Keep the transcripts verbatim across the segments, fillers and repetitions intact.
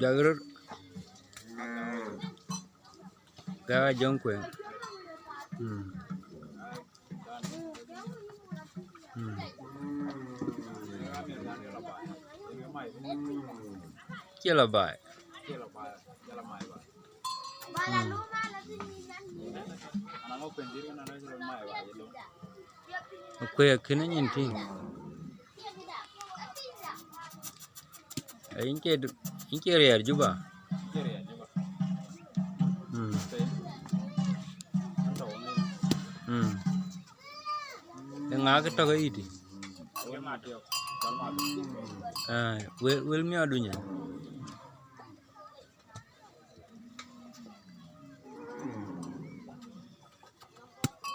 Jɔk röt. Ka jɔŋ kueŋ. Mm. Mm. Cie la baai. Mm. Akuëi akënë nyin tïŋ. Yïn cie, yïn cie riɛɛr Juba? Mm. Mm. Ë ŋa kë tɔ̈ ke yïtï? Ah, wël, wël miɔɔrdu nya.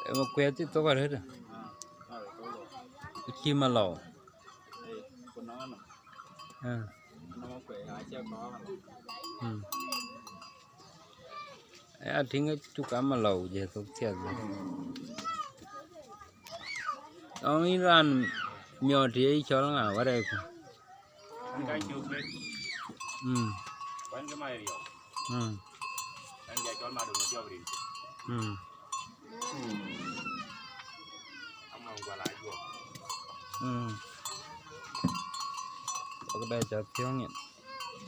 Ë Makuëi thok arëët. Cï Malɔu. Ah. Mm. Aya tïŋ acuk a Malɔu jɛ thok thiɛth. Tɔŋ yïn raan miɔɔr të ye yï cɔl ŋa warɛɛku? An ka cuk bek. Mm. Wan ke mai riɔu. Mm. An ja cɔl ma dum tiɔp rin. Mm. Ama gua la juɔk. Mm. Kɔk da ca thiɔŋ yen.